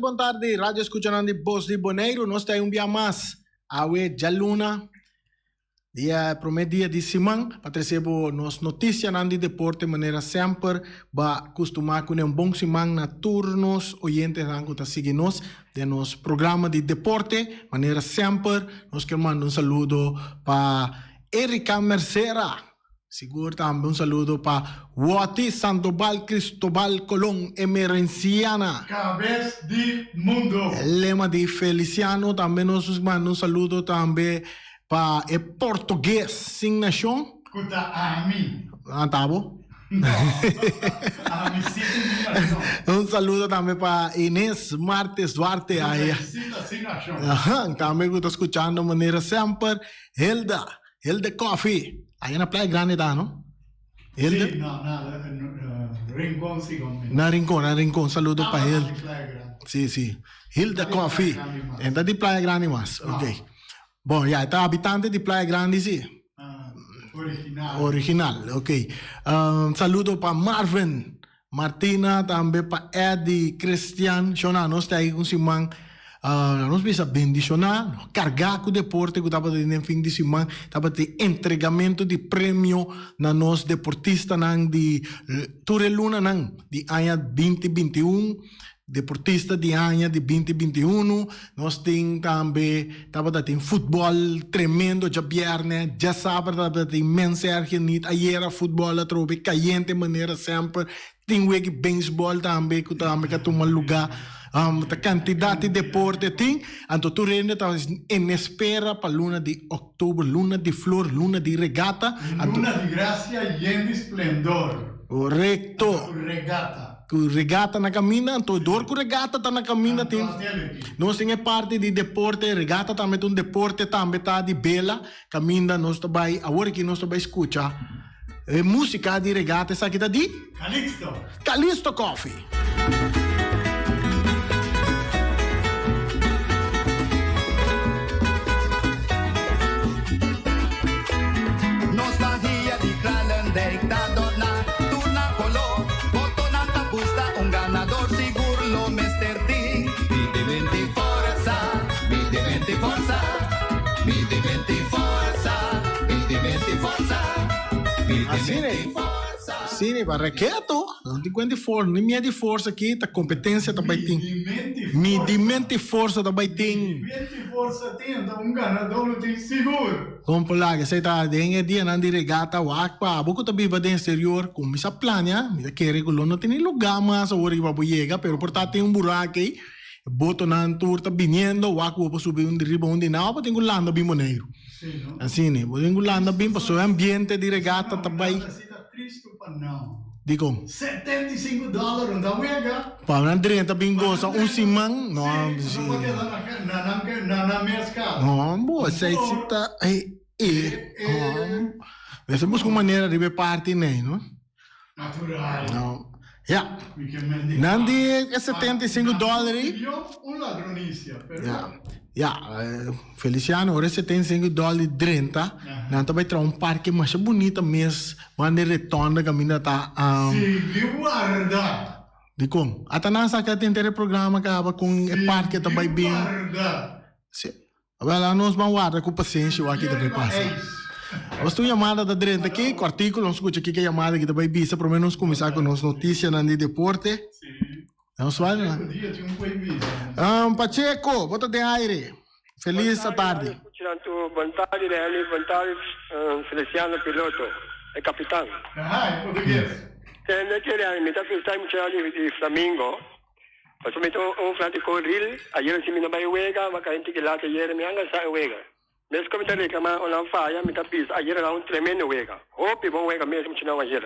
bon tardi, radio escuchanan di Bos di Boneiru. Nos ta un bia mas awe djaluna, dia promé dia di siman, pa trese bo nos notisianan di deporte manera semper ba kustumá kuné. Un bon siman na tur nos oyentenan ku ta sigui nos den nos programa di deporte. Manera semper nos kier manda un saludo pa Erika Mercera. Sigur tambe un saludo pa Wotty Sandoval Cristobal Colon Emerenciana. Kabes di mundo. Lema di Feliciano tambe nos manda un saludo tambe pa e Portugues sin nashon. Ku ta ami. Ah, ta bo? No, ami si tin sin nashon. Un saludo tambe pa Ines Martes Duarte. Ku ta si ta sin nashon. Aha, tambe ku ta skuchando manera semper. Hilda. Hilde Coffee, aya na Playa Grande ta no? Hilde? Sí, no, na Rincon sí con mi. Na Rincon, na Rincon, saludo pa Hilde. Sí, sí. Hilde Coffee. Enta di Playa Grande mas, ok. Bon, ya, ta habitante di Playa Grande sí. Ah, original. Original, ok. Saludo pa Marvin. Martina, tambe pa Eddy, Christian, shona nos ta ahi un siman nos bisa bendiciona, carga cu deporte cu tabata den fin di siman, tabata entregamento di premio na nos deportistanan di tur e lunanan di aña binti binti un, deportista di aña di binti binti unu, nos tin tambe tabata tin futbol tremendo djabierne, djasabra tabata tin Mens Ergeniet, ayera futbol atrobe kayente manera semper, tin weki beisbol tambe ku tambe ka tuma luga, ta kantidat di deporte tin, anto tur hende ta en espera pa luna di oktober, luna di flor, luna di regata. Luna di grasia yen di splendor. Korekto. Ku regata. Ku regata na kaminda, anto dor ku regata ta na kaminda tin nos tin e parti di deporte, regata tambe ta un deporte tambe ta di bela kaminda nos ta bai awor aki nos ta bai skucha e musika di regata esaki ta di Calixto. Calixto Coffee. Nos bahia di Kralendijk ta dorna tur na koló. Botonan ta busta un ganador sigur lo mester tin. Mi di menti forsa, mi di menti forsa, mi di menti forsa, mi di menti forsa, mi di Asina menti e. forsa. Asina e, pa reketo, no tin kuenta di forsa, ni mia di forsa aki ta kompetensia ta bai tin. Mi di menti forsa. Mi di menti forsa ta bai tin. Mi di menti forsa tin, ta un ganador lo tin sigur. Kon por laga esei ta den e dianan di regata wak pa abo ku ta biba den exterior kuminsá plania mi ta kere ku lo no tene lugá mas awor riba bo yega pero por ta tin un buraki ei e botonan tur ta biniendo wak ku bo por subi un di riba un di nan bo tin ku landa bin Boneiru asina bo tin ku landa bin pasobra e ambiente di regata ta bai. Dikon? 75 dòler un ta wega. Pa nan drenta bin gosa un siman, no. Sí, nan por keda na nan na nan mes kas. No, bo, esei si ta e e. Mester buska un manera riba e parti nei, no? Natural. No. Ya. Nan di e 75 dòler ei. Un ladronisia, pero. Ya. Ya, Feliciano, ora e 75 dòler drenta, nan ta bai traha un parke masha bunita mes, banda e retonda kaminda ta. Sigui warda. Dikon? Ata nan sa ke a tenter e programa kaba kon e parke ta bai bin. Sigui warda. Si. Awel, anos ban warda ku pasenshi wak ki ta bai pasa. Nos tin un yamada ta drenta aki, ku artíkulo, nos skucha kiko e yamada aki ta bai bisa, promé nos kuminsá ku nos notisianan di deporte. Nos bai na. Pacheco, bo ta den aire. Felis atardi. Bon tardi Lenny, bon tardi Feliciano piloto, e kapitan. Tende ke Lenny, mi ta felisitá e muchanan di Flamingo. Pasobra mi ta un fanatico real, ayer si mi no bay wega, ma cayente ki laat ayer mi anga sa e wega. Mes cu mi ta reclama o nan faya, mi ta bisa ayer a un tremendo wega. Hopi bon wega mes mucha nan ayer.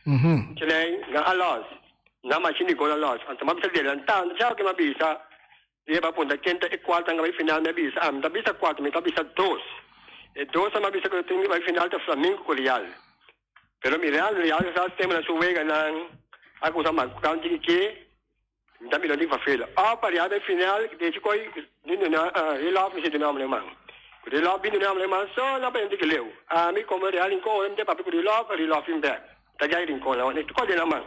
Mucha nan a los, nan machine di gol a los. Anto mi a bisa delantando, sa loke mi a bisa? Mi a punta ken ta e cuarto anga bay final, mi a bisa, ah mi ta bisa cuatro, mi ta bisa dos. E dos a mi a bisa cu tin bay final ta Flamengo cu Real. Pero mi real real sa tema na su weganan a kusa mas ku kan tin ke mi ta mira di vervelen. Of pa real den final dechi koi di duna Relof mi si duna hombre man. Ku Relof bin duna hombre man so na pa hende ki leu. Ami komo Real Rincon ora mi ta papia ku Relof, Relof bin bek. Ta gai Rincon la ne kos den nan man.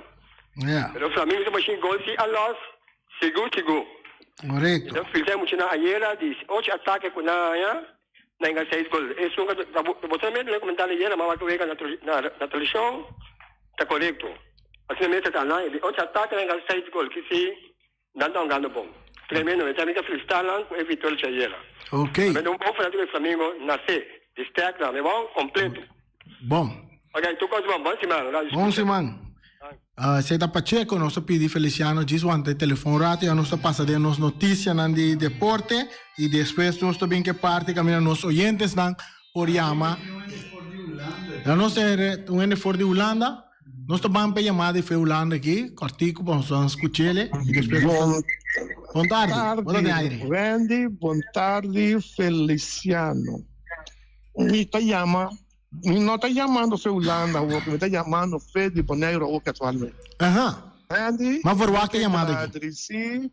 Yeah. Pero Flamingo su mashin gol si a los sigur sigur. Correcto. Então, filha mucho na ayera di ocho ataque ku na ya na inga seis gol. Eso ka bo también le comentar ayera, ma ku wega na na na televisión ta correcto. Asina mes ta na di ocho ataque na inga seis gol ki si dan ta hungando bon. Tremendo, mi también ta felicitar nan ku e victoria ayera. Ok. Met un bon fanático di Flamengo nace, di sterk na, mi bon completo. Bon. Ok, tur cos bon. Bon siman. Radio Bon siman. Uh, ta Pacheco, nos ta pidi Feliciano djis wanta e telefon rato, ya nos ta pasa den nos noticianan di deporte y despues nos ta bin ke parti caminda nos oyentesnan por yama. Ya nos ta un hende for di Hulanda, nos ta ban pa yamada di fe Hulanda aki, kortico pa nos scuchele y despues nos ta. Bon tardi, bo ta den aire. Wendy, bon tardi Feliciano. Mi ta yama Mi no ta yamando fe Hulanda awor, mi ta yamando fe di Boneiru awor casualmente. Aha. Andy, Ma verwacht e yamada aki. Gradisi,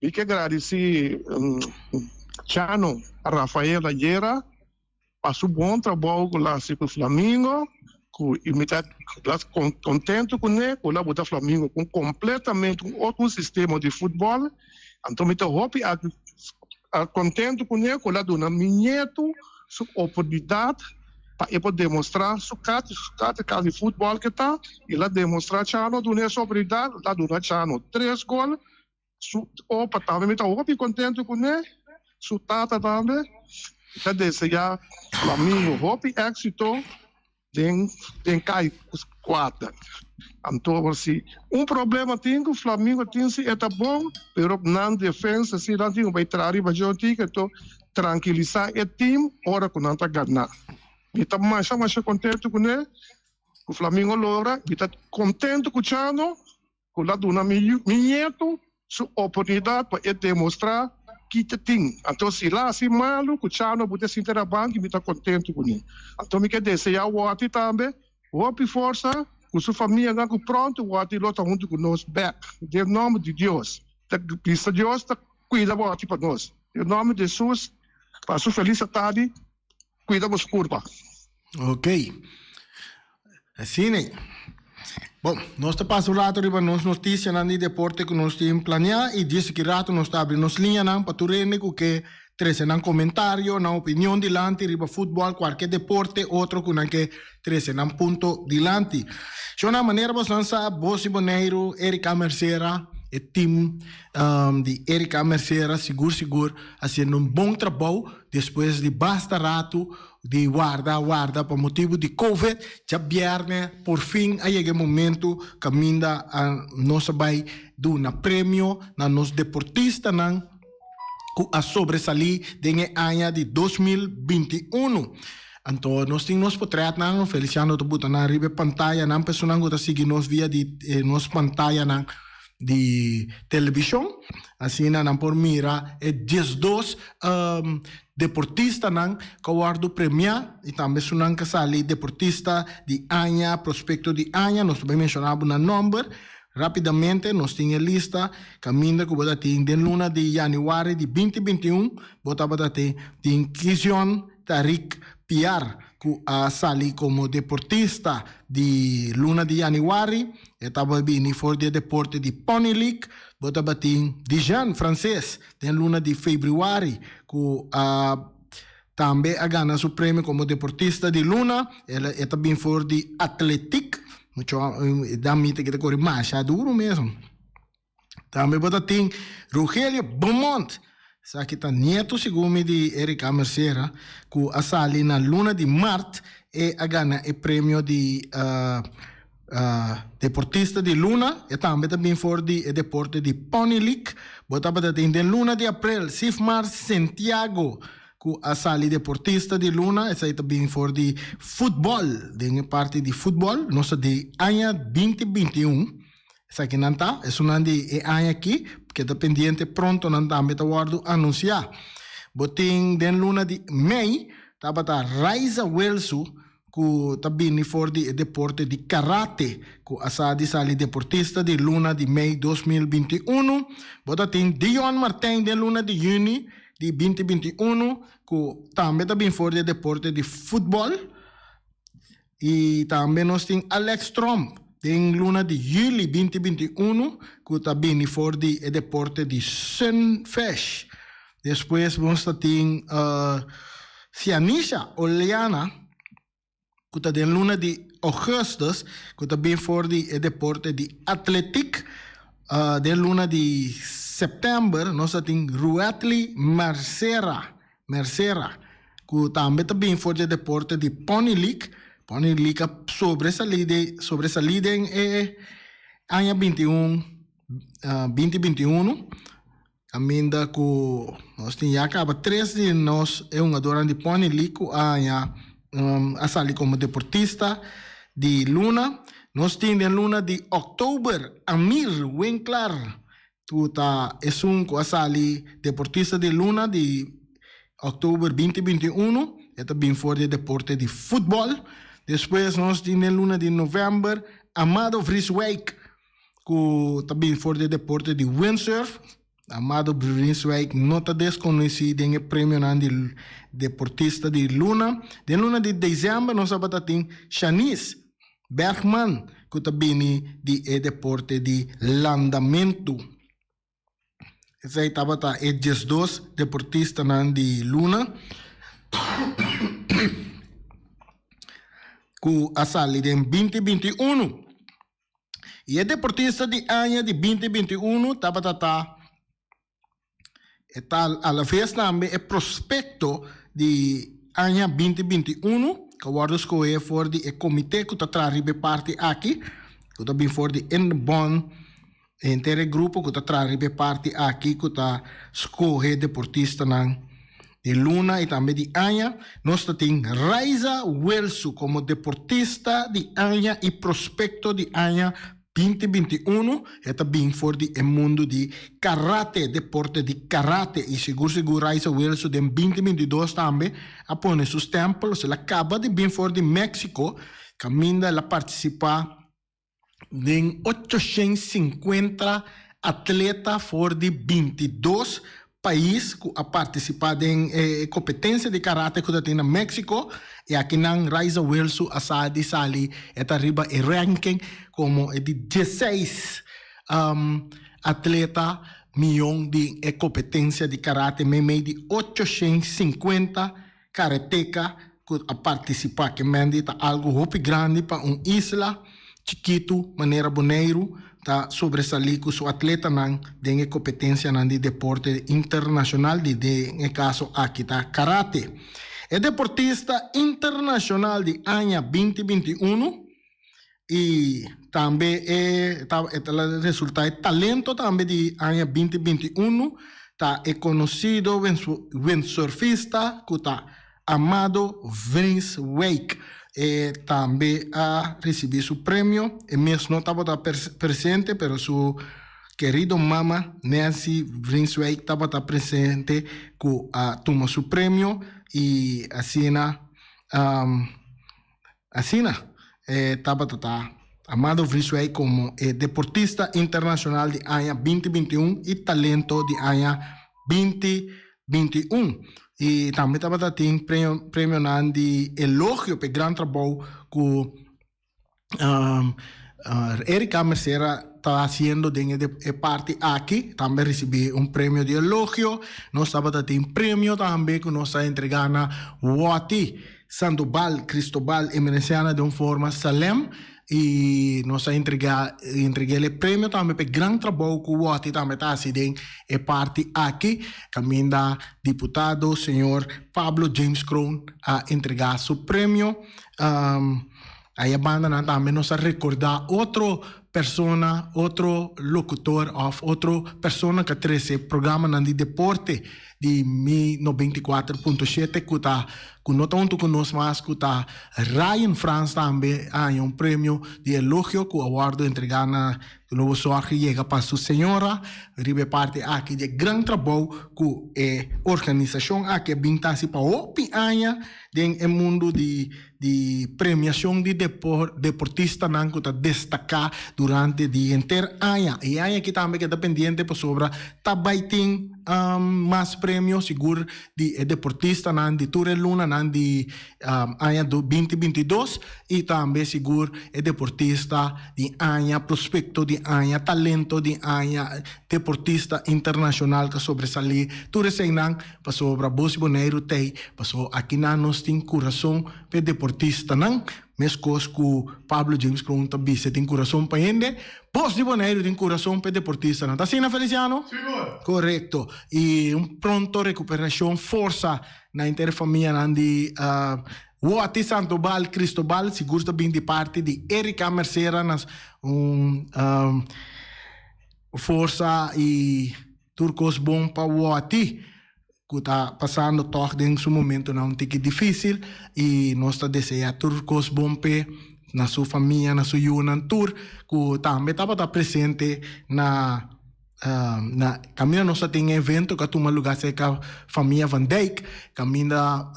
mi ke gradisi Chano Rafael ayera pa su bon trabou ku la hasi ku Flamingo, ku i mi ta contento kuné ku la buta Flamingo ku completamente un otro sistema di futbol, anto mi ta hopi contento kuné ku la duna mi nietu su oportunidat pa e por demostrá su kati, su kati kas di futbòl ke ta, i el a demostrá Chano duna e oportunidat, el a duna Chano tres gol, su opa tambe mi ta hopi kontentu kuné, su tata tambe, mi ta deseá Flamingo hopi éksito den den kai kuater. Anto si un problema tin ku Flamingo tin si e ta bon, pero nan defensa si nan tin ku bai traha riba dje un tiki anto trankilisá e team ora ku nan ta gana. Mi ta masha masha kontentu kuné ku Flamingo logra, mi ta kontentu ku Chano Ku la duna mi yu, mi ñetu su oportunidat pa e demostrá ki ta tin. Anto si la hasi malu ku Chano bo ta sinta na banki mi ta kontentu kuné. Anto mi ke deseá Wòti tambe hopi forsa ku su famianan ku pronto Wòti lo ta huntu ku nos bèk. Den nòmber di Dios ta bisa Dios ta kuida Wòti pa nos. Den nòmber di Hesus pa su felis atardi Cuida bo curpa. Ok. Asina. Bon, nos ta pasa un rato riba nos noticianan di deporte cu nos tin planea y djis aki rato nos ta abri nos liñanan pa tur hende cu ke trece nan comentario, nan opinion dilanti riba futbol, cualke deporte otro cu nan ke trece nan punto dilanti. Shona, manera bosnan sa, Bos di Boneiru, Erika Mercera, e team di Erika Mercera sigur sigur haciendo un bon trabou Despues di basta ratu di warda warda pa motibu di covid, djabièrnè por fin a yega e momentu kaminda a nos a bai duna premio na nos deportistanan ku a sobresalí den e aña di 2021. Anto nos tin nos potrètnan, Feliciano ta buta nan riba e pantayanan pa esunnan ku ta sigui nos via di nos pantayanan di televishon. Asina nan por mira e diesdos deportistanan ku a wòrdu premiá i tambe esunnan ku a sali deportista di aña, prospekto di aña. Nos ta bai menshoná bo nan nòmber rápidamente. Nos tin e lista kaminda ku bo ta tin den luna di yanüari di 2021 bo tabata tin tin Kizion Tarik Piar ku a sali komo deportista di luna di yanüari. E tabata bini for di e deporte di Pony League. Bo tabatin Dijon Frances den luna di febrüari ku a tambe a gana su premio komo deportista di luna. El e ta bin for di atletik. Mucho e damita ki ta kore masha duru mesmo. Tambe bo ta tin Rogelio Beaumont. Esaki ta nieto segun mi di Erika Mercera ku a sali na luna di mart e a gana e premio di Deportista di luna, e tambe ta bin for di e deporte di Pony League. Bo tabata tin den luna di aprel Sifmar Sentiago ku a sali deportista di luna, esei ta bin for di futbòl, den e parti di futbòl. Nos ta di aña 2021, esakinan ta esunnan di e aña aki, keda pendiente pronto nan tambe ta wòrdu anunsiá. Bo tin den luna di mei tabata Raiza Welsu ku ta bini for di e deporte di karate, ku a sa di sali deportista di luna di mei 2021. Bo ta tin Dion Martijn den luna di yüni di 2021, ku tambe ta bin for di e deporte di futbòl. I tambe nos tin Alex Tromp. den luna di juli 2021 ku ta bini for di e deporte di sunfish. Despues nos ta tin Sianisha Oleana ku ta den luna di augustus ku ta bin for di e deporte di atletiek. Den luna di september nos ta tin Ruetli Mercera Mercera ku tambe ta bin for di e deporte di Pony League. Pony League a sobresalí den sobresalí den e aña 21 2021. Caminda cu nos tin ya caba tres di nos e hungadornan di Pony League cu a haña a sali como deportista di luna. Nos tin den luna di october Amir Winklar cu ta esun cu a sali deportista di luna di october 2021. E ta bin for di e deporte di futbol. Despues nos tin den luna di november Amado Vrieswijk ku ta bin for di e deporte di windsurf. Amado Vrieswijk no ta deskonosí den e premionan di deportista di luna. Den luna di desèmber nos tabata tin Shanice Bergman ku ta bini di e deporte di landamentu. Esei tabata e 12 deportistanan di luna ku a sali den 2021. I e deportista di aña di 2021 tabata ta e tal alaves tambe e prospekto di aña 2021 ku a wòrdu skohé for di e komité ku ta traha riba e parti aki ku ta bin for di Indebon. Henter e grupo ku ta traha riba e parti aki ku ta skohe deportistanan di luna i tambe di aña. Nos ta tin Raiza Welsu komo deportista di aña i prospekto di aña 2021. E ta bin for di e mundu di karate, deporte di karate. I sigur sigur Raiza Welsu den 2022 tambe a pone su stèmpel. El a kaba di bin for di Mexico kaminda el a partisipá Den 850 atleta for di 22 pais ku a partisipá den e kompetensia di karate ku ta tin na Mexico i akinan Raiza Wilsu a sa di sali e ta riba e ranking komo e di 16 atleta mion di e kompetensia di karate meimei di 850 karateka ku a partisipá. Ke mendi ta algu hopi grandi pa un isla chikitu manera Boneiru ta sobresalí ku su atletanan den e kompetensianan di deporte internashonal di den e kaso aki ta karate. E deportista internashonal di aña 2021 i tambe e ta resultá e talento tambe di aña 2021 ta e konosido windsurfista ku ta Amado Vrieswijk. E tambe a risibí su premio. E mes no tabata presente pero su kerido mama Nancy Vrieswijk tabata presente ku a tuma su premio i asina Asina e tabata ta Amado Vrieswijk komo e deportista internashonal di aña 2021 i talento di aña 2021. I tambe tabata tin premionan di elogio pa e gran trabou ku Erika Mercera ta hasiendo den e parti aki. Tambe a risibí un premio di elogio. Nos tabata tin premio tambe ku nos a entregá na Wòti Sandoval Cristobal Emerenciana den un forma salem i nos a entregá entreg'el e premio tambe pa e gran trabou ku Wòti tambe ta hasi den e parti aki kaminda diputado señor Pablo James Kroon a entregá su premio. Aya bandanan tambe nos a rekordá otro persona, otro lokutor òf otro persona ku a trese programanan di deporte di Mi 94.7 ku ta ku no ta huntu ku nos mas ku ta Ryan Frans tambe a haña un premio di elogio ku a wòrdu entregá na Lo zorg yega pa su señora riba e parti aki di e gran trabou ku e organisashon aki a bin ta hasi pa hopi aña den e mundu di di premiashon di deportistanan ku ta destaká durante di henter aña. E aña aki tambe keda pendiente pasobra ta bai tin. mas premio sigur di e deportistanan di tur e lunanan di aña 2022 i tambe sigur e deportista di aña, prospecto di aña, talento di aña, deportista internacional ku a sobresalí. Tur eseinan pasobra Bos di Boneiru t'ei, pasobra akinan nos tin kurason pa e deportistanan. Meskos ku Pablo James Kroon ta bisa tin kurason pa hende, Bos di Boneiru tin kurason pa e deportistanan. Ta asina, Feliciano? Sigur! Korekto. I un pronto rekuperashon, forsa na henter famianan di Woti Santobal Cristobal, sigur ta bin di parti di Erika Mercera na un forsa i tur kos bon pa Woti ku ta pasando tòg den su momentonan un tiki difísil i nos ta deseá tur kos bon p'e, na su famia, na su yunan tur ku tambe tabata presente na na kaminda nos a tin e evento ku a tuma lugá serka famia Van Dijk kaminda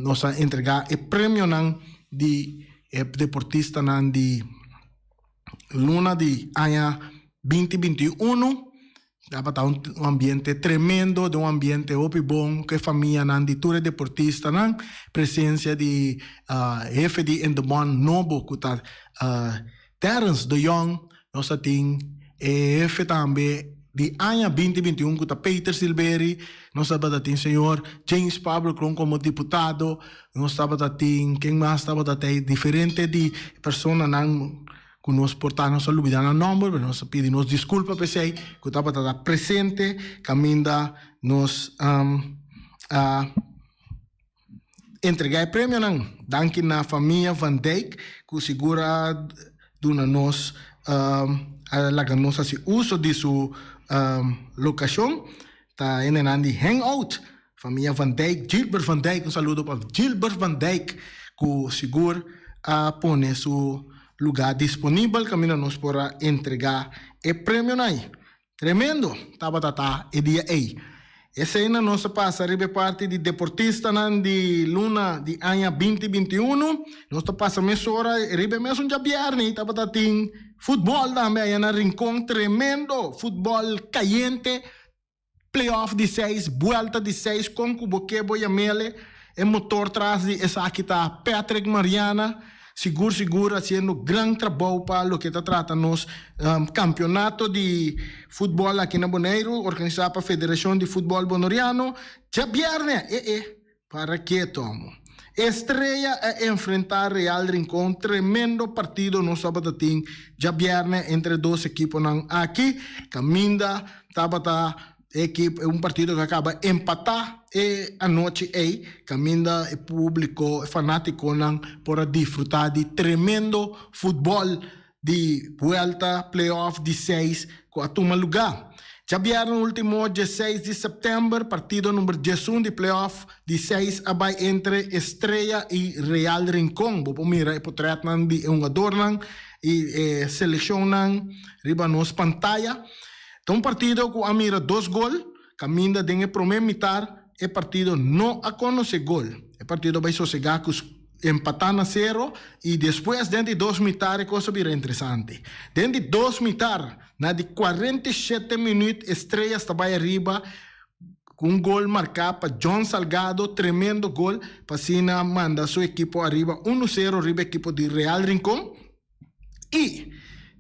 nos a entregá e premionan di e deportistanan di luna di aña 2021. Tabata un ambiente tremendo, den un ambiente hopi bon ku e famianan di tur e deportistanan, presensia di hefe di Indebon nobo ku ta Terrence de Jong, nos a tin e hefe tambe di aña 2021 ku ta Peter Silberie, nos tabata tin señor James Pablo Kroon komo diputado, nos tabata tin ken mas tabata tin diferente di personanan ku nos por ta nos a lubida nan nòmber pero nos a pidi nos diskulpa p'esei ku tabata ta presente kaminda nos a entregá e premionan. Danki na famia Van Dijk ku sigur a duna nos a laga nos hasi uso di su lokashon. Ta hendenan di Hangout, famia Van Dijk, Gilbert Van Dijk, un saludo pa Gilbert Van Dijk ku sigur a pone su lugá disponibel kaminda nos por a entregá e premionan ei. Tremendo tabata ta e dia ei. Eseinan nos a pasa riba e parti di deportistanan di luna di aña 2021. Nos ta pasa mesora riba e mesun djabièrnè tabata tin futbòl tambe aya na Rincon. Tremendo futbòl kayente, play-off di seis, buèlta di seis, kon ku bo ke bo yam'ele. E motor tras di esaki ta Patrick Mariana, sigur sigur haciendo gran trabou pa loke ta trata nos campeonato di futbol aki na Boneiru, organisa pa Federacion di Futbol Bonoriano. Djabierne, e e, para keto amo. Estrella a enfrenta Real Rincon, tremendo partido nos tabata tin djabierne entre dos ekiponan aki, caminda tabata Ekip un partido ku a kaba empatá e anochi ei, kaminda e públiko, e fanátikonan por a disfrutá di tremendo futbòl di buèlta play-off di seis ku a tuma lugá. Djabièrnè último diesseis di sèptèmber, partido number 11 di play-off di seis a bai entre Estrella i Real Rincon. Bo por mira e potrètnan di e hungadornan i e selekshonnan riba nos pantaya. Ta un partido ku a mira dos gol, kaminda den e promé mitar e partido no a konosé gol. E partido a bai sosegá ku empatá na sero i despues den di dos mitar e kos a bira interesante. Den di dos mitar, na di 47 minüt Estrellas ta bai ariba ku un gol marká pa John Salgado, tremendo gol pa asina manda su ekipo ariba uno sero riba ekipo di Real Rincon. I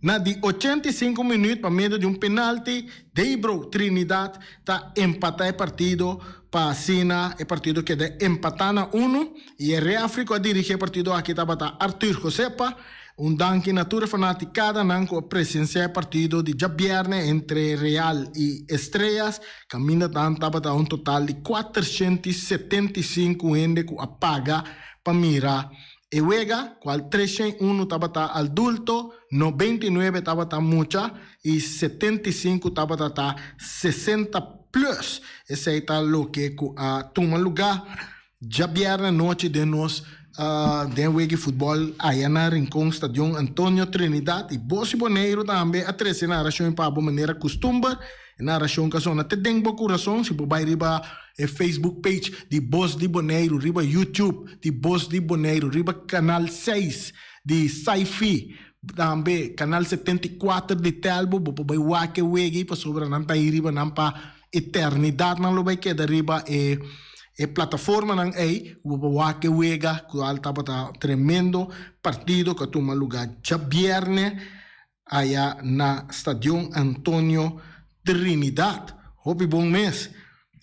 na di 85 minüt pa medio di un penalti Deibro Trinidad ta empatá e partido pa asina e partido keda empatá na unu i e refri ku a dirigí e partido aki tabata Arthur Josepa. Un danki na tur e fanatikadanan ku a presensiá e partido di djabièrnè entre Real i Estrellas kaminda nan tabata un total di 475 hende ku a paga pa mira E wega, cual 301 tabata adulto, 99 tabata mucha y 75 tabata ta 60 plus. Esey ta loke cu a tuma luga djabierne anochi den nos den wega di futbol aya na Rincon Stadion Antonio Trinidad. Y Bos y Boneiru tambe a trece naracion y pa bo manera custumber. E narashon ka sona te den bo kurason si bo bai riba e Facebook page di Bos di Boneiru, riba YouTube di Bos di Boneiru, riba kanal 6 di Sci-Fi, tambe kanal 74 di Telbo, bo por bai wak e wega ei pasobra nan ta ei riba nan pa. eternidat nan lo bai keda riba e e plataformanan ei ku bo por wak e wega ku al tabata tremendo partido ku a tuma lugá djabièrnè aya na Stadion Antonio Trinidad. Hopi bon mes.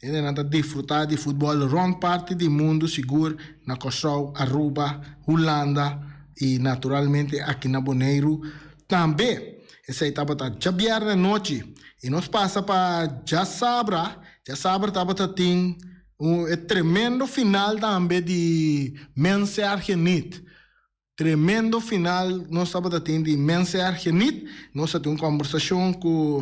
Hendenan ta disfrutá di futbòl rònt parti di mundu sigur na Kòrsou, Aruba, Hulanda i naturalmente aki na Boneiru tambe. Esei tabata djabièrnè anochi i nos pasa pa djasabra. Djasabra tabata tin un e tremendo final tambe di Mens Ergeniet. Tremendo final nos tabata tin di Mens Ergeniet. Nos a tin un kombersashon ku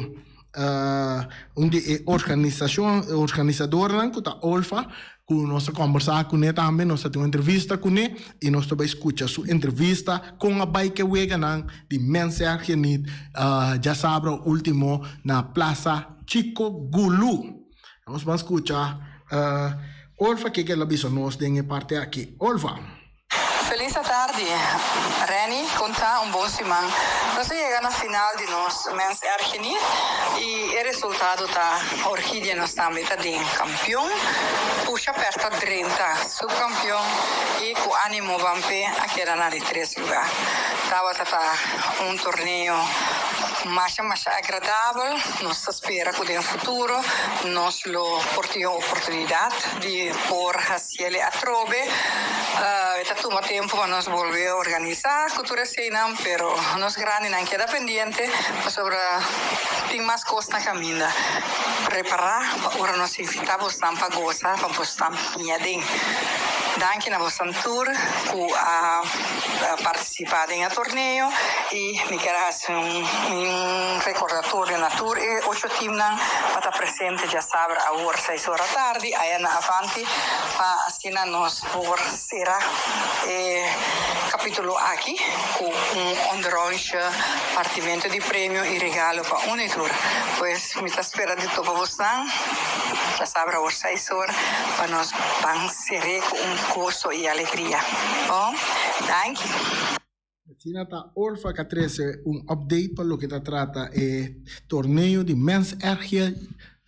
un di e organisashon organisadornan ku ta Olfa ku nos a kombersá kuné tambe. Nos a tin un entrevista kuné i nos ta bai skucha su entrevista kon a bai ke weganan di Mens Ergeniet djasabra ultimo na Plaza Chico Gulu. Nos ban skucha Olfa ke el a bisa nos den e parti aki. Olfa. Felis atardi, Renny, con ta un bon siman. Nos a yega na final di nos Mens Ergeniet y e resultado ta Orchidia nos tambe ta den campeon, Pusha Perta drenta subcampeon y cu Animo Bampe a keda na di tres lugar. Tabata ta un torneo masha masha agradabel, nos ta spera cu den futuro nos lo por tin e oportunidad di por haci. Kele atrobe e ta tuma tempu pa nos bolbe organisá ku tur eseinan, pero nos grandinan keda pendiente pasobra tin mas kos na kaminda. Prepará pa ora nos invitá bosnan pa gosa pa bosnan piña den. Danki na bosnan tur ku a partisipá den e torneo i mi kier a hasi un rekordatorio na tur e ocho timnan pa ta presente djasabra awor seis ora tardi aya na Avanti. Pa asina nos por sera e capítulo aki cu un onderonsje partimento di premio y regalo pa un y tur. Pues mi ta spera di topa bosnan djasabra awor seis or pa nos ban sere cu un goso y alegria. Bon, danki. Asina ta Orfa ka trese un update pa loke ta trata e torneo di Mens Ergel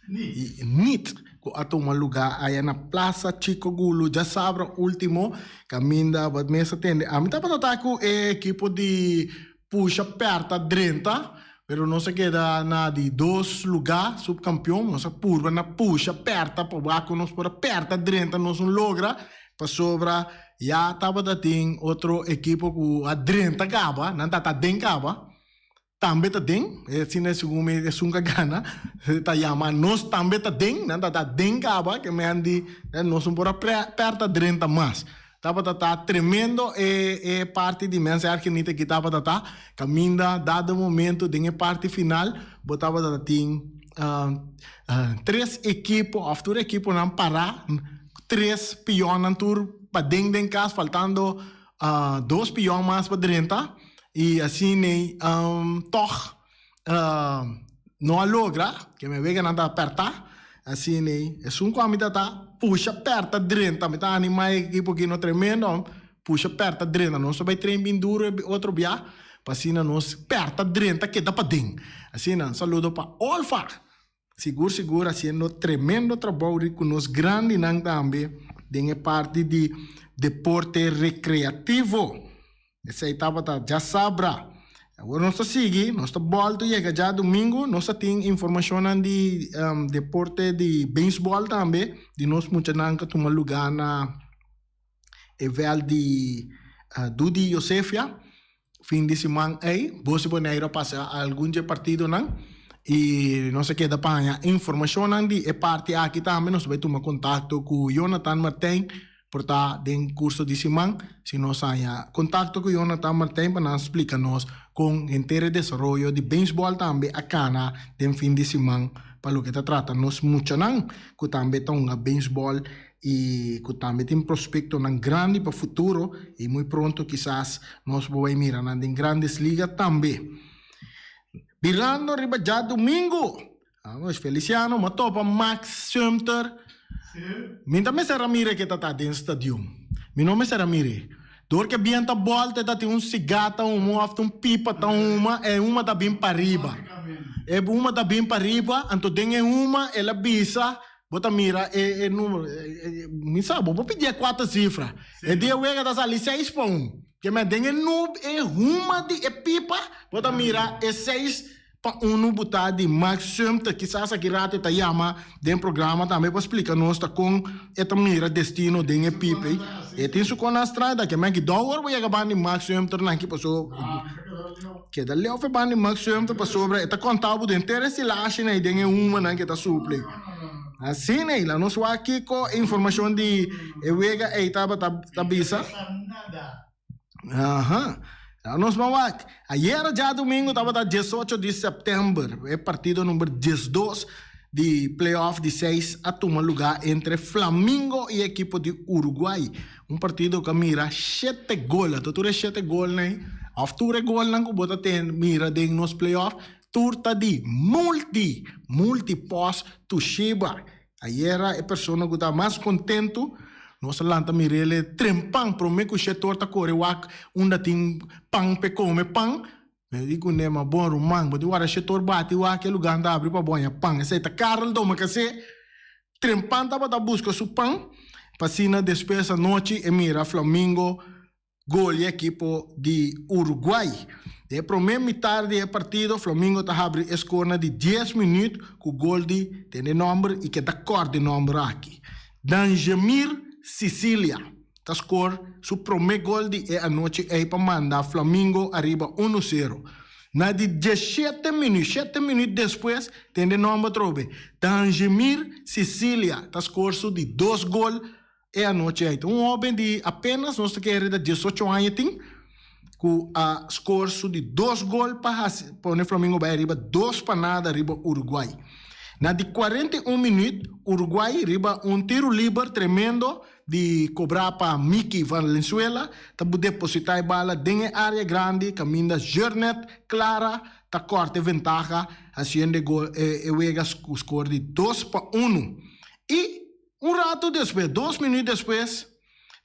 Niet ku a tuma lugá aya na Plaza Chico Gulu djasabra ultimo kaminda bo mes a tende. Ami tabata ta ku e ekipo di Pusha Perta drenta pero nos a keda na di dos lugá subkampion. Nos a purba na pusha perta pa wak ku nos por a perta drenta nos no logra pasobra Ya tabata tin otro ekipo ku a drenta kaba, nan ta ta den kaba, tambe ta den, asina segun mi esun ka gana ta yama nos tambe ta den, nan ta ta den kaba ke men di nos no por a pèrta drenta mas. Tabata ta tremendo e e parti di Mens Ergenita ki tabata ta kaminda dado momento den e parti final bo tabata tin tres ekipo òf tur ekiponan pará. Tres pionnan tur paden den cas faltando dos pion mas pa drenta y asina toch no a logra ke mi weganan ta aperta asina esun cu ami ta ta pusha perta drenta mi ta anima e ekipo aki no tremendo pusha perta drenta nos ta bay train bien duro e otro bia pa asina nos perta drenta keda paden asina saludo pa Olfa. Sigur sigur haciendo tremendo trabou di cu nos grandinan tambe den e parti di deporte recreativo. Esey tabata djasabra. Awor nos ta sigui, nos ta bolto yega djadomingo, nos ta tin informacionnan di deporte di baseball tambe di nos muchanan cu a tuma luga na e veld di Dudi Josefia. Fin di siman ei, Bosi Boneiru a pasa algun dje partidonan i nos a keda pa haña informashonnan di e parti aki tambe. Nos a bai tuma kontakto ku Jonathan Martijn por ta den kurso di siman. Si nos haña kontakto ku Jonathan Martijn pa nan splika nos kon henter e desaroyo di beisbòl tambe a kana den fin di siman pa loke ta trata nos muchanan ku tambe ta hunga beisbòl y cu tambe tin prospectonan grandi pa futuro y muy pronto kisas nos bo bay mira nan den Grandes Liga tambe. Birando riba djadomingo, Vamos, Feliciano, m'a topa Max Sumter. Mi ta mester a mira ke ta ta den stadion. Mi no mester a mir'é. Dor ke bienta bolta e ta tin un siga ta huma of ta un pipa ta huma, e huma ta bin pariba. E huma ta bin pariba, anto den e huma el a bisa, bo ta mira e e numero, mi sa, bo por pidi e kuater sifra. E dia wega ta sali seis pa un. Ke men den e nub, e huma di e pipa, bo ta mira e seis pa unu buta di Max Sumter. Kisas aki rato e ta yama den programa tambe pa splika nos ta kon e ta mira destino den e pipa ei. E tin su konan straño ta ke men ki dou ora bo yega banda di Max Sumter nan ki paso keda leu fe banda di Max Sumter pasobra e ta konta bo den tur e silashinan ei den e humanan ke ta supli. Asina ei la nos wak kiko e informashon di e wega ei tabata ta bisa. Aha. Ya nos ban wak. Ayera djadumingu tabata diesocho di sèptèmber, e partido number diesdos di play-off di seis a tuma lugá entre Flamingo i ekipo di Uruguay. Un partido ku a mira shete gol. Anto tur e shete golnan ei, òf tur e golnan ku bo ta ten mira den nos play-off, tur ta di multi, multi pòs Tushiba. Ayera e persona ku ta mas kontentu, nos a lanta mir'el tren pan promé ku shetor ta kore wak unda tin pan p'e kome pan. Mi di kuné, Ma bon ruman, bo tin wara shetor bati wak e lugá ta abri pa bo haña pan. Esei ta Karel Domakasé. Tren pan tabata buska su pan, pa asina despues anochi e mira Flamingo Gol e ekipo di Uruguay. Den e prome mitar di e partido Flamingo ta habri e skor na di dies minuut ku gol di, tende nomber i keda kort di nomber aki, Danjemir Cicilia ta skor su prome gol di e anochi ei pa manda Flamingo ariba uno sero. Na di diesshete minuut, shete minuut despues, tende nomber atrobe, Danjemir Cicilia ta skor su di dos gol E anochi ei ta un hoben di apenas nos ta kere ta diesocho aña tin ku a skor su di dos gol pa hasi pone Flamingo bai ariba dos pa nada riba Uruguay. Na di 41 minuut Uruguay riba un tiru liber tremendo di kobrá pa Mickey Valenzuela ta depositá e bala den e área grandi kaminda Jurnet Clara ta kòrta e ventaha hasiendo e gol e wega ku skor di dos pa unu i Un ratu despues, dos minuut despues,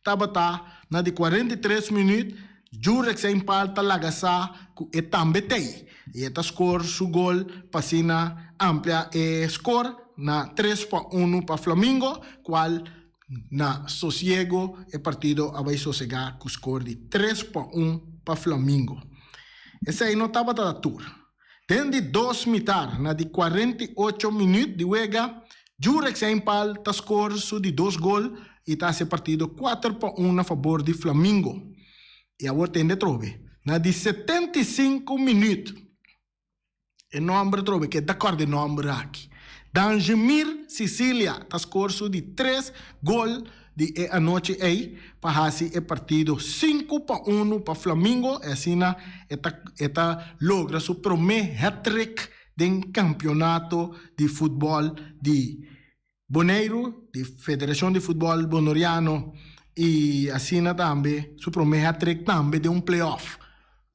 tabata na di 43 minuut, Jurek Seinpaal ta laga sa ku e tambe t'ei i e ta skor su gol pa asina amplia e skor na tres pa unu pa Flamingo, kual na sosiego e partido a bai sosegá ku skor di tres pa un pa Flamingo. Esei no tabata tur. Den di dos mitar, na di 48 minuut di wega, Jurek Seinpaal ta skor su di dos gol i ta hasi e partido kuater pa un na fabor di Flamingo. I awor tende trobe, na di 75 minuut, e nomber trobe, ke ta kòrda e nomber aki, Danjemir Cicilia ta skor su di tres gol di e anochi ei pa hasi e partido sinku pa unu pa Flamingo i asina e ta e ta logra su promé hat-trick den kampionato di futbòl di Boneiru, di Federashon di Futbòl Bonoriano i asina tambe su promé hat-trick tambe den un play-off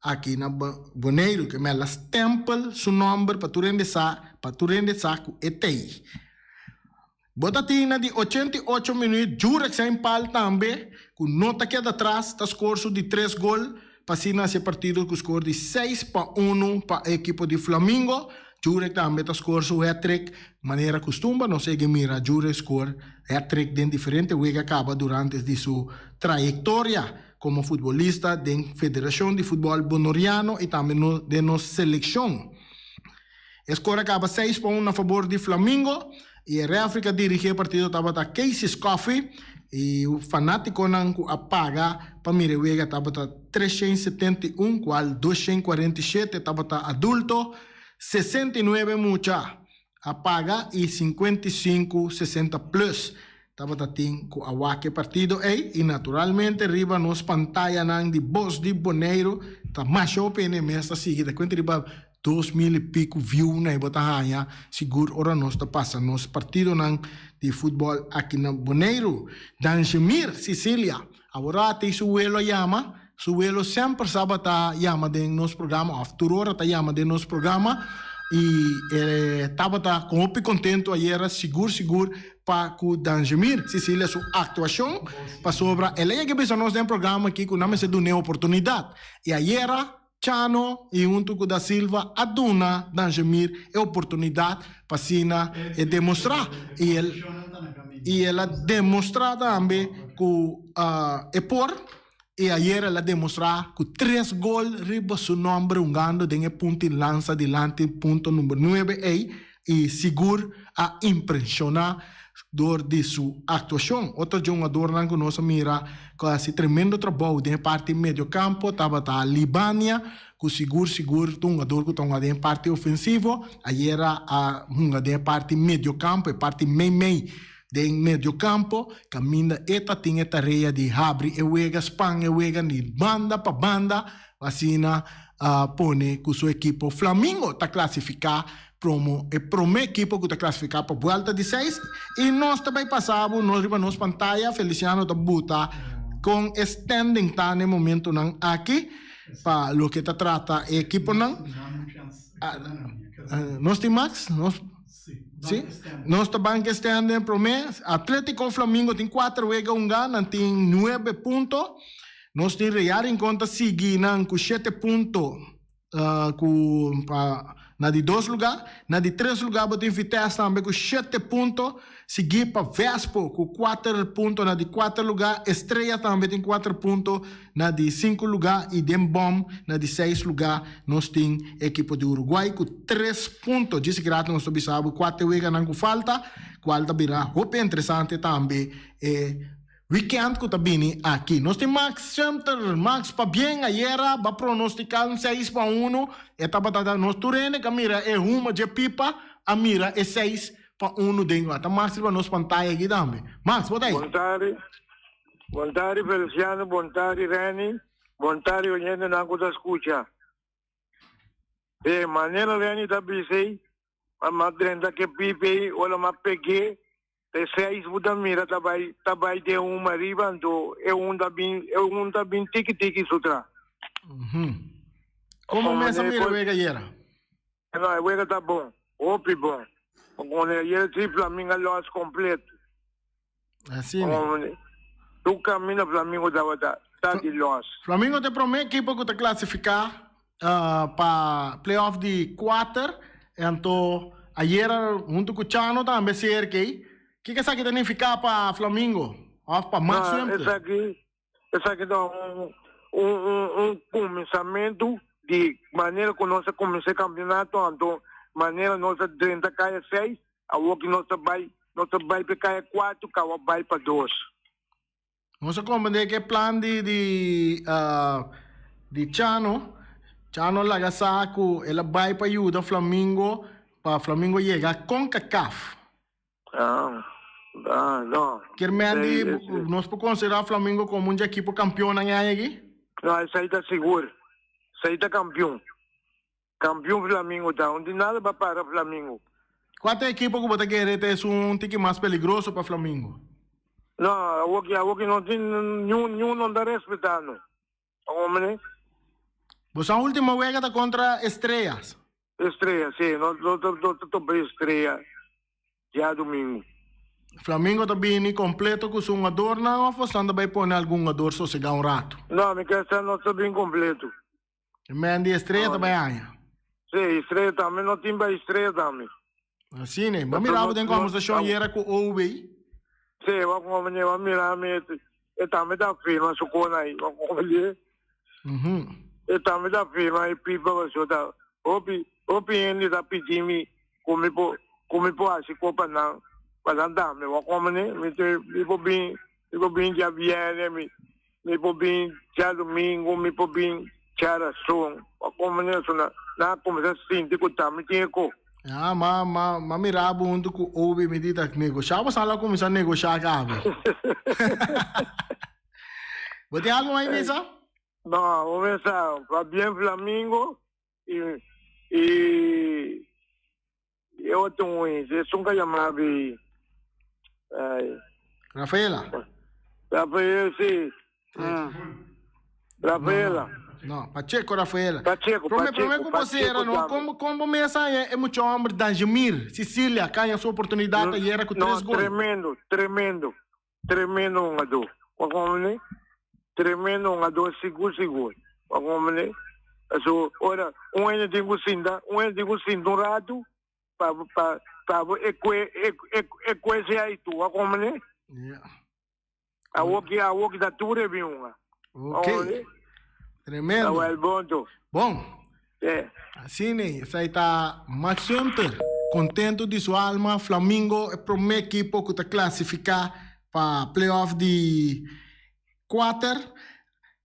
aki na Boneiru ke mel a stèmpel su nòmber pa tur hende sa pa tur hende sa ku e t'ei. Bo ta tin na di 88 minuut Jurek zijn pal tambe ku no ta keda tras ta skor su di tres gol pa asina hasi e partido ku skor di 6-1 pa e ekipo di Flamingo. Jurek tambe ta skor su hat-trick manera kustumber nos ege mira Jurek skor hat-trick den diferente wega kaba durante di su trayektoria komo futbolista den Federashon di Futbòl Bonoriano i tambe den nos selekshon. E skor a kaba 6-1 na fabor di Flamingo i e rèfri ku a dirigí e partido tabata Casey Scoffey i fanátikonan ku a paga pa mira e wega tabata 371 kual 247 tabata adulto, 69 mucha a paga i 55 60 plus tabata tin ku a wak e partido ei i naturalmente riba nos pantayanan di Bos di Boneiru ta masha hopi hende mes ta sigui ta kuenta riba 2000 i piku view na e bo ta haña sigur ora nos ta pasa nos partidonan di futbòl aki na Boneiru. Danjemir Cicilia aworati su welo a yama, su welo semper sa bata yama den nos programa òf tur ora ta yama den nos programa i e tabata kon hopi kontentu ayera sigur sigur pa ku Danjemir Cicilia su aktuashon pasobra el a yega bisa nos den programa aki ku nan mester dun'é oportunidat i ayera. Chano y hunto cu Da Silva a duna Danjemir e oportunidad pa asina e demostra y el y el a demostra tambe cu e por y ayer el a demostra cu tres gol riba su nomber hungando den e punta y lansa dilanti punto number nuebe ey y sigur a impresiona door di su actuacion. Otro dje hungadornan cu nos a mira cu a haci tremendo trabou den e parti mediocampo tabata Libania, cu sigur sigur ta un hungador cu ta hunga den e parti ofensivo. Ayera a hunga den e parti mediocampo, e parti meimei den mediocampo, caminda e ta tin e tarea di habri e wega, span e wega di banda pa banda, asina a pone cu su ekipo Flamingo ta clasifica Promo e prome ekipo ku ta klasifiká pa buelta di seis i nos ta bai pasa bo nos riba nos pantaya. Feliciano ta buta kon e standing ta na e momentonan aki pa loke ta trata e ekiponan. Nos tin Max? Nos si? Nos ta ban ke standing prome. Atletico Flamingo tin kuater wega hunga, nan tin nuebe punto. Nos tin Real Rincon ta sigui nan ku shete punto. Ku pa na di dos lugá. Na di tres lugá bo tin Vitesse tambe ku shete punto, siguí pa Vespo ku kuater punto na di kuater lugá. Estrella tambe tin kuater punto na di sinku lugá i den bòm na di seis lugá nos tin ekipo di Uruguay ku tres punto. Djis grato nos ta bisa bo kuater weganan ku falta, kual ta bira hopi interesante tambe e Weekend ku ta bini aki. Nos tin Max Sumter. Max, pabien ayera ba pronostica un seis pa uno. E tabata ta nos tur hende ka mira e huma dje pipa a mira e seis pa uno den. Ata Max riba nos pantaya aki tambe. Max, bo ta ei? Bon tardi. Bon tardi Feliciano, bon tardi Renny, bon tardi oyentenan ku ta skucha. E manera Renny ta bisa ei, ma drenta ke pipa ei ora ma peg'é E seis bo ta mira ta bai ta bai den un mariba anto e un ta bin e un ta bin tiki tiki su tra. Como mes a mira wega ayera? No, e wega ta bon, hopi bon. Con ayera si Flamingo a los completo. Asina. Tu camina Flamingo tabata ta di los. Flamingo ta e prome ekipo cu ta clasifica pa playoff di kuater anto ayera hunto ku Chano tambe serka ei. Kiko esaki ta nifiká pa Flamingo òf pa Max Wimter? Esaki esaki ta un un un kuminsamentu di manera ku nos a kuminsá e kampionato anto manera nos a drenta kaya seis awor ki nos ta bai nos ta bai pa e kaya kuater kawa bai pa dos. Nos a comprende ke plan di di di Chano. Chano laga sa ku el a bai pa yuda Flamingo pa Flamingo yega Concacaf. Ah, ah, no. Kier men di nos por considera Flamingo como un dje ekipo campeonnan e aña aki? No, esei ta sigur. Esei ta campeon. Campeon Flamingo ta. Un di nada pa para Flamingo. Cua ta e ekipo cu bo ta kere ta esun un tiki mas peligroso pa Flamingo? No, awoki awoki no tin niun niun no ta respeta no. Hombre. Boso ultimo wega ta contra Estrellas. Estrella, si. No no no ta topa Estrella diadomingo. Flamingo ta bini completo cu su hungadornan of boso ta bay pone algun hungador sosega un rato? No, mi ke sa nos ta bin completo. E man di Estrella ta bai aña. Sí, Estrella tambe, no tin bai Estrella tambe. Así ne. Bo mira bo den conversacion yera cu OB. Sí, bo como bo mira mi e tambe ta firma su con ahí. Bo como li. E tambe ta firma e pipa pasobra ta hopi hopi hende ta pidi mi cu mi por cu mi por haci copa nan pa nan dame. Bo como ne mi te mi por bin mi por bin djabierne mi Mi por bin djadumingu, mi por bin djarason. Pa komo neso na nan a kuminsá sinti ku ta mi tin e ko. Ya, ma, ma, ma mira bo huntu ku Obi, mi di ta negoshá bo sal a kuminsá negoshá kabe. Bo tin algu mas bisa? No, bo mesa Fabien Flamingo i i e otro un esun ka yama bi ay. Rafaela. Rafael si. Rafaela. No, Pacheco Rafaela. Pacheco, Prome, Pacheco, prome ku bo sera, no? Kon, kon bo mes haña e mucha homber Danjemir, Sicilia, kaña su oportunidat ayera ku No, tres gol. tremendo, tremendo, tremendo hungadó. Wak hombre, tremendo hungadó, sigur, sigur. Wak hombre. So, ora, un hende tin ku sinta, un hende tin ku sinta un ratu pa pa pa bo e kue e e e kue se ai tu a komene. Ja. Awo ki awo ki ta tur e bin unga. Ok. Tremendo. Awel bon to. Bon. Sí. Asina, esei ta Max Sumter, contento di su alma. Flamingo e prome ekipo ku ta klasifiká pa playoff di kuater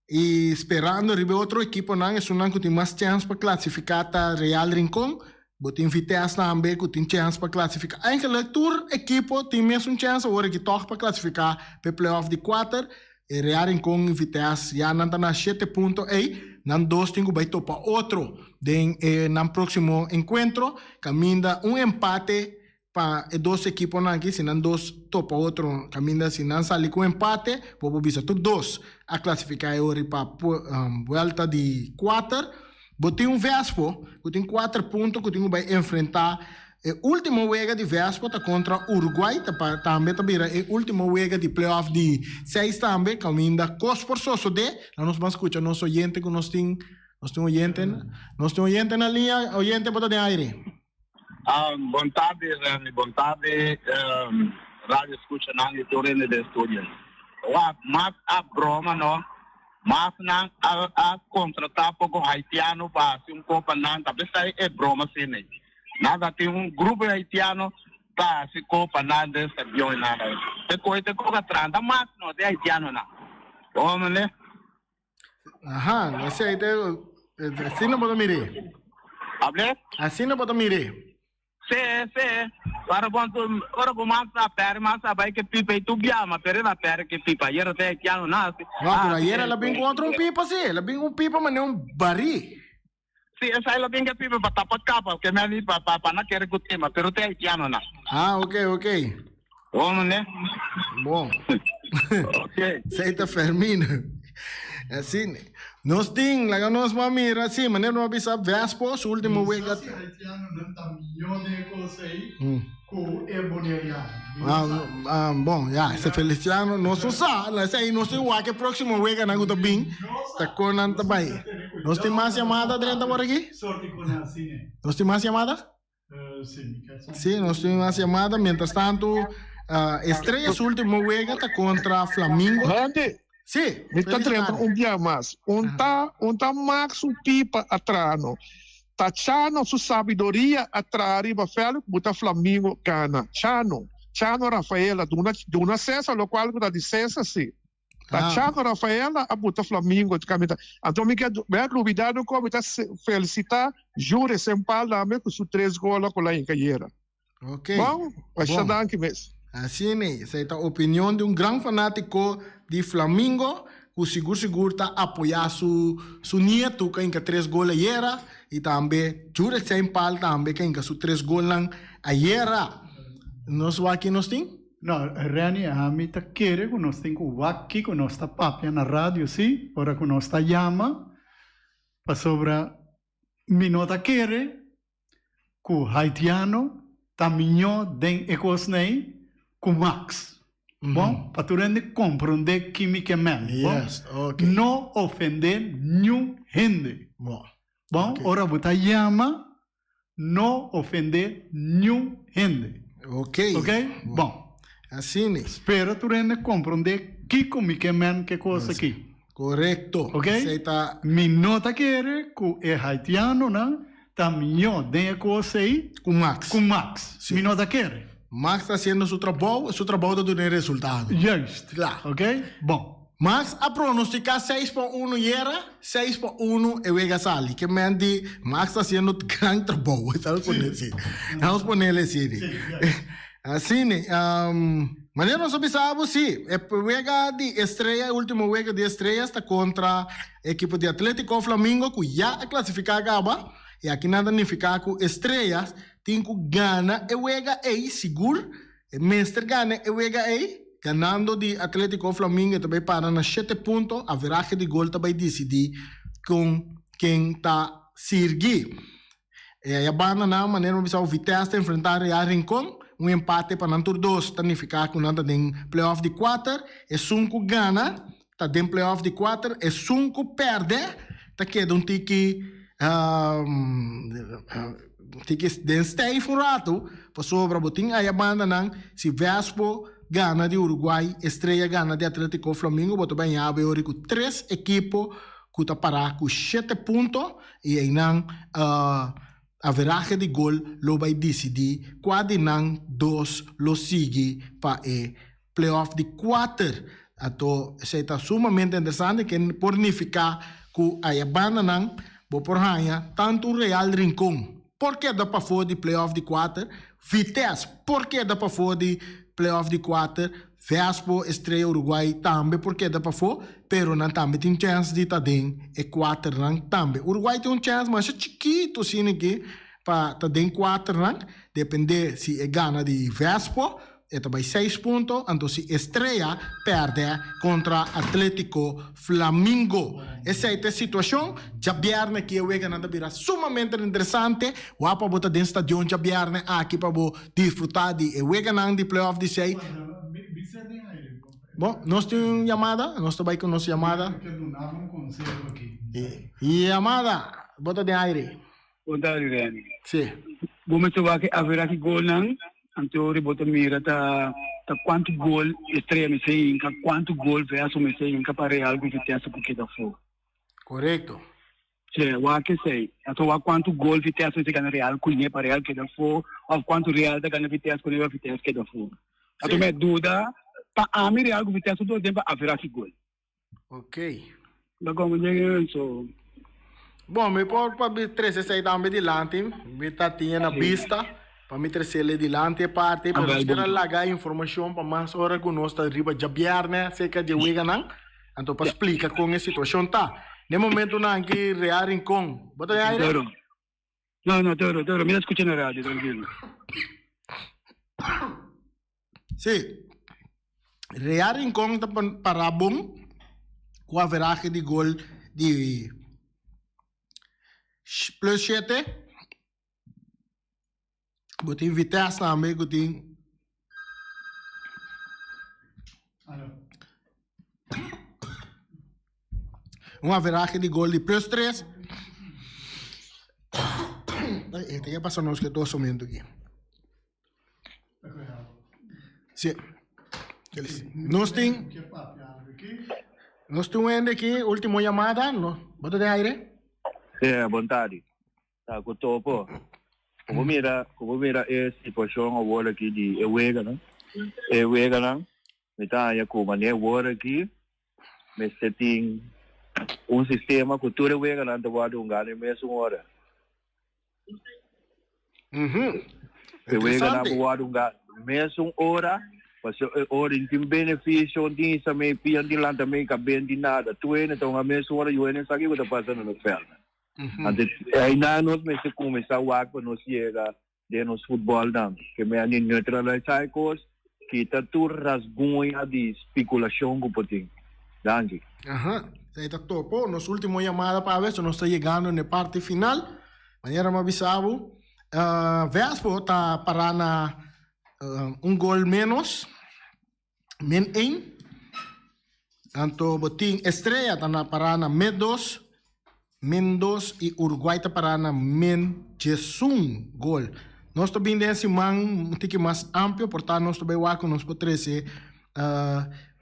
i sperando riba e otro ekiponan, esunnan ku tin mas chèns pa klasifiká ta Real Rincon, bo tin Vitesse tambe ku tin chèns pa klasifiká. Eigenlijk tur ekipo tin mesun chèns awor aki tòg pa klasifiká pa e playoff di kuater. E Real Rincon i Vitesse ya nan ta na shete punto ei, nan dos tin ku bai topa otro den e nan próksimo enkuentro kaminda un empate Pa e dos ekiponan aki, si nan dos topa otro kaminda, si nan sali ku empate, bo por bisa tur dos a klasifiká e ora pa buelta di kuater. Bo tin un Vespo ku tin kuater punto ku tin ku bai enfrentá e último wega di Vespo ta kontra Uruguay, ta pa tambe ta bira e último wega di playoff di seis tambe kaminda kos por sosodé. Laat nos ban skucha nos oyente ku nos tin, nos tin oyente, nos tin oyente na liña, oyente bo ta den aire. Bon tardi Remy, bon tardi radio escuchanan y tur hende den studio. Wak, mas a broma no, mas nan a a contrata poco haitiano pa haci un copa nan ta pesai e broma asina ey. Nan ta tin un grupo di haitiano ta haci copa nan den stadion y nan te coge te coca tranta mas no te haitianonan. Hombre. Aha, esei te, asina bo ta mir'é. Hable? Asina bo ta mir'é. Sí, sí. Ora bon tu, ora ku mas a pèr, mas a bai ke pipa i tu bia, ma pere na pèr ke pipa. Ayer te haitiano na hasi. No, pero ayer el a bin ku otro un pipa sí. El a bin ku un pipa manera un barí. Sí, esei el a bin ke pipa pa tapa kapa, ke me di pa pa pa na kere ku tema, pero te haitiano na. Ah, ok, ok. Bon, ne? Bon. Ok. Esei ta Fermin. Asina. Nos tin, laga nos ban mira, sí, manera nos a bisa Vespo, su último wega. Mi sa si haitianonan ta mihó den e kos ei ku e boneriano. Mi no Ah, sa. ah, bon, ya, ese Feliciano, nos no sa, esei nos tin wak e próximo weganan ku ta bin, ta kon nan ta bai. Nos tin mas yamada drenta por aki? Sorti ku nan asina. Nos tin mas yamada? Sí, mi ker sa. Sí, nos tin mas yamada. Mientras tanto, uh, Estrella su último wega ta contra Flamingo. Randy, Sí, mi ta feliz drenta tarde. un bia mas. Un ta, un ta Max su pipa a traha no. Ta Chano su sabiduria a traha riba veld ku ta Flamingo gana. Chano, Chano Rafaela duna, duna Cesar lokual ku ta di Cesar sí. Ta Chaco Rafaela a buta Flamingo di caminda. Anto mi ke mi a lubida no como mi ta felicita Jure Sempal tambe cu su tres gola cu la hinca ayera. Ok. Bon, masha Bon. danki mes. Asina e, esei ta opinion di un gran fanatico di Flamingo cu sigur sigur ta apoya su su nieto cu a hinca tres gol ayera y tambe Jure Sempal tambe cu a hinca su tres golnan ayera. Nos wak kin nos tin? No, Renny, ami ta kere ku nos tin ku wak kiko nos ta papia na radio sí, ora ku nos ta yama, pasobra mi no ta kere ku haitiano ta miñó den e kosnan ei ku Max. Bon, pa tur hende komprondé ki mi ke men, bon? Yes, ok. No ofendé niun hende. Bon. Bon, ora bo ta yama, No ofendé niun hende. Ok. Ok? Bon. Asina. Spera tur hende komprondé kiko mi ke men ke kos aki. Korekto. Ok? Esei ta. Mi no ta kere ku e haitianonan ta mió den e kos ei. Ku Max. Ku Max. Si. Mi no ta kere. Max ta hasiendo su trabou, su trabou ta duna e resultado. Juist. Kla. Ok? Bon. Max a pronostica seis pa uno yera, seis pa uno e wega sali. Ke men di Max ta haciendo gran trabou. Vamos pone así. Vamos ponele así. Así, manera nos a bisa bo, sí, e wega di Estrella, e ultimo wega di Estrella sta contra equipo di Atletico Flamingo cu ya a clasifica caba. Y aki nan ta nifica cu Estrella tin cu gana e wega ey sigur. E mester gana e wega ei. Ganando di Atletico Flamingo e ta bai para na shete punto. Averahe di gol ta bai disidí kon ken ta sirgi. E aya banda nan manera mi bisa Vitesse ta enfrentá Real Rincon. Un empate pa nan tur dos ta nifiká ku nan ta den play-off di kuater. Esun ku gana ta den play-off di kuater. Esun ku pèrdè ta keda un tiki tiki den stijf un rato pasobra bo tin aya bandanan si Vespo gana di Uruguay, Estrella gana di Atletico Flamingo bo ta bay yabe ori ku tres ekipo ku ta para ku shete punto i einan averahe di gol lo bay disidí kua di nan dos lo sigui pa e playoff di kuater. Anto esei ta sumamente interesante ke por nifiká ku aya bandanan bo por haña tantu Real Rincon por keda pafó di playoff di kuater, Vitesse por keda pafó di playoff di kuater, Vespo, Estrella Uruguay tambe por keda pafó, pero nan tambe tin chèns di ta den e kuaternan tambe. Uruguay tin un chèns masha chikitu asina aki pa ta den kuaternan, dependé si e gana di Vespo. E ta bai seis punto, anto si Estrella pèrdè kontra Atletico Flamingo. Esei ta e situashon. Djabièrnè aki e weganan ta bira sumamente interesante. Wak pa bo ta den stadion djabièrnè aki pa bo disfrutá di e weganan di playoff di sei. Bon, nos tin un yamada. Nos ta bai ku nos yamada. Yamada, bo ta den aire. Bon tardi Remy. Sí. Bo mester wak e averahe golnan, anto ora bo ta mira ta ta kuantu gol Estrella mester hinka, kuantu gol Veso mester hinka pa Real ku Vitesse por keda afó. Korekto. Sí, wak esei. Anto wak kuantu gol Vitesse mester gana Real kuné pa Real keda afó, òf kuantu Real ta gana Vitesse kuné pa Vitesse keda afó. Anto mi a duda, pa ami Real ku Vitesse tur tempu averahe gol. Ok. Lo como llega so. Bon, mi por pa mi trece esey tambe dilanti. Mi ta tin na bista pa mi trecele dilanti e parti, pero nos quier a laga informacion pa mas ora cu nos ta riba djabierne acerca di e weganan, anto pa splica con e situacion ta. Na e momentonan aki Real Rincon, bo ta den aire? No, no, toro, toro, mi ta scucha na radio, tranquilo. Sí. Real Rincon ta pará bon ku averahe di gol di plus shete. Bo tin Vitesse tambe ku tin un averahe di gol di plus tres. Ay, e ta pasa nos ke tosamento aki. Sí. Nos tin Nos tin un hende aki, último llamada. No, bo ta den aire? Sí, bon tardi. Ta ku topo. Ku bo mira, ku bo mira e situashon awor aki di e weganan. E weganan, mi ta haña ku manera awor aki mester tin un sistema ku tur e weganan ta wòrdu hungá na e mesun ora. E weganan por wòrdu hungá mesun ora, pasobra e ora no tin benefisio, no tin hisa mei pia, no tin lanta mei kabes, no tin nada. Tur hende ta hunga mesun ora, yu hende sa kiko ta pasa na nos vèlt. Anto einan nos mester kuminsá wak pa nos yega den nos futbòlnan. Ke mea ni neutralisá e kos, kita tur rasguña di spekulashon ku por tin. Danki. Aha, esei ta topo. Nos ultimo yamada pa awe, so nos ta yegando na e parti final. Manera mi a bisa bo, Vespo ta pará na un gol ménos, min ein. Anto bo tin Estrella ta na pará na min dos, min dos i Uruguay ta pará na min diesun gol. Nos ta bin den siman un tiki mas amplio, por ta nos ta bai wak ku nos por trese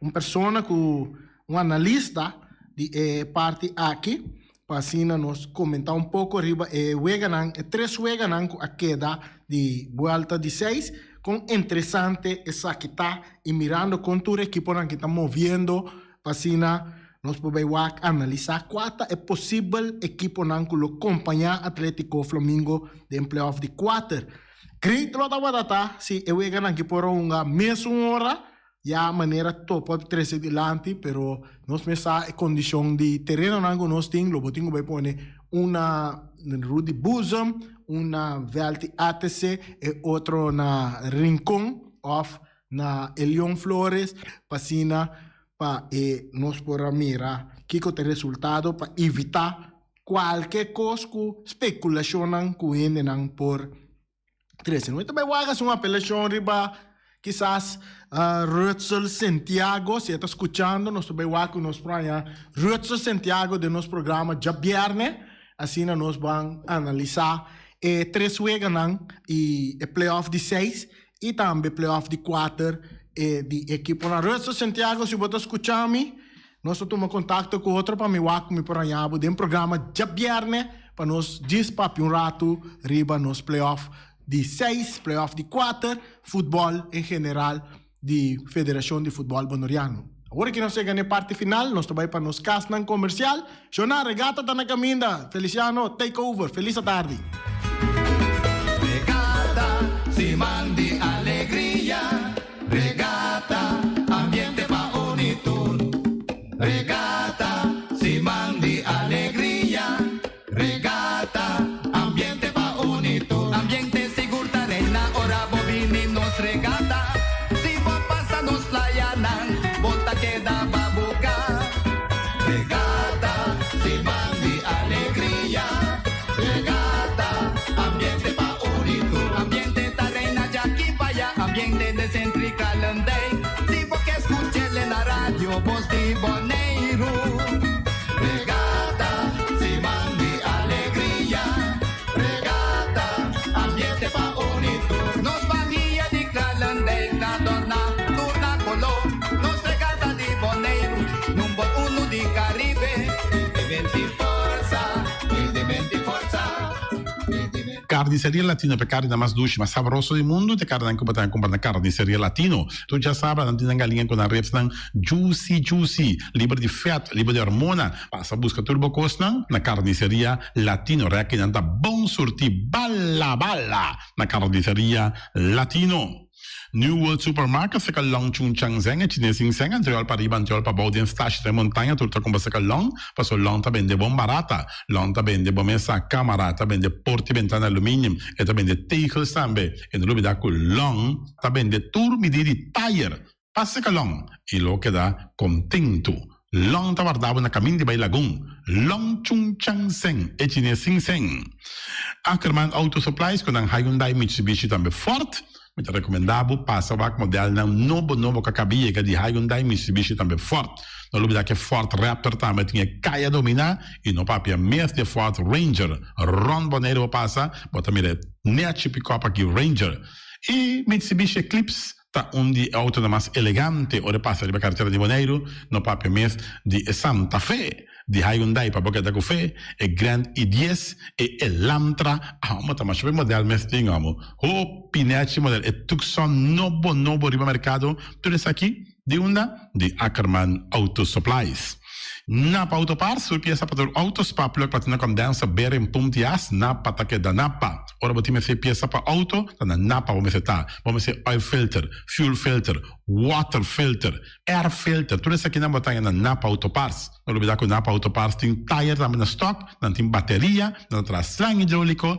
un persona ku un analista di e parti aki pa asina nos komentá un poko riba e weganan, e tres weganan ku a keda di buelta di seis, kon interesante esaki ta i mirando kon tur ekiponan ki ta moviendo pa asina nos por bai wak analisá kua ta e posibel ekiponan ku lo kompañá Atletico Flamingo den playoff di kuater. Great lo tabata ta si e weganan ki por a hunga mesun ora. Ya manera topo a trece dilanti, pero nos mes sa e condicion di terenonan cu nos tin, lo bo tin cu bay pone un na Rudy Boezem, un na veld di ATC, e otro na Rincon of na Elion Flores, pa asina pa e nos por a mira kico ta e resultado pa evita cualke cos cu speculacionnan cu hendenan por trece. No ta bay wak haci un apelacion riba. Kisas Rutzel Santiago, si e ta skuchando, nos ta bai wak ku nos por haña Rutzel Santiago den nos programa djabièrnè. Asina nos ban analisá e tres weganan i e playoff di seis i tambe playoff di kuater di ekiponan. Rutzel Santiago, si bo ta skucha mi, nos ta tuma kontakto ku otro pa mi wak ku mi por haña bo den programa djabièrnè pa nos djis papia un ratu riba nos playoff di seis, playoff di kuater, futbòl en general di Federashon di Futbòl Boneriano. Awor ki nos yega na e parti final, nos ta bai pa nos kasnan komersial. Shona, Regata ta na kaminda! Feliciano, take over! Felis atardi! Regata, siman di alegria, Regata, ambiente pa uni tur. Regata, siman di alegria, Regata, ambiente pa uni tur. Ambiente sigur ta reina ora bo bini nos regata. Si bo pasa nos playanan, bo ta keda babuka. Regata, siman di alegria. Regata, ambiente pa uni tur. Ambiente ta reina djaki pa ya, ambiente den Sentri Kralendijk. Si bo ke skuch'el na radio, bos di Boneiru. Regata, siman di alegria. Regata, ambiente pa uni tur. Nos bahia di Kralendijk ta dorna tur na koló. Nos regata di Boneiru, number uno di Karibe. Pidi forsa, pidi forsa. Carniceria Latino ta e carninan mas dushi, mas sabroso di mundu. Ta e carninan cu bo ta cumpra na Carniceria Latino. Tur djasabra nan tin nan galiña cu nan ribsnan juicy juicy, liber di vet, liber di hormona. Pasa busca tur bo cosnan na Carniceria Latino. Rekinan ta bon surti bala bala na Carniceria Latino. New World Supermarket seka long Chung Chang Zeng e chines sin seng antriol pa riba antriol pa bou den stashi den montaña tur ta kumpra seka long paso long ta bende bon barata long ta bende bo mesa kamara ta bende porta y bentana aluminium e ta bende tegels tambe e no lubida ku long ta bende tur midi di tayer pa seka long y lo keda kontentu long ta warda bo na kamin di bai lagun long Chung Chang Zeng e chines sin seng Ackerman Auto Supplies ku nan Hyundai Mitsubishi tambe Ford Mi ta rekomendá bo pasa wak modelnan nobo nobo ku a kaba yega di Hyundai, Mitsubishi tambe Ford. No lubidá ku e Ford Raptor tambe tin e kaya dominá i no papia mes di e Ford Ranger. Rònt Boneiru bo pasa, bo ta mira e nèchi pikòp aki Ranger. I Mitsubishi Eclipse ta un di e outonan mas elegante ora e pasa riba karetera di Boneiru, no papia mes di e Santa Fe. Di Hyundai pa bo keda ku fe, e Grand i dies, e Elantra, amo ta masha be model mes tin amo. Hopi nechi model, e Tucson nobo nobo riba merkado, tur esaki di unda? Di Ackerman Auto Supplies. Napa Auto Parts, tur piesa pa tur auto, spark plug, platina condenser, bearing, pump di as, Napa ta keda Napa. Ora bo tin mester piesa pa auto, ta na Napa bo mester ta. Bo mester oil filter, fuel filter, water filter, Air filter, tur esakinan bo ta haña na Napa Auto Parts. No lubida ku Napa Auto Parts tin tayer tambe na stock, nan tin bateria, nan ta traha slang hidroliko.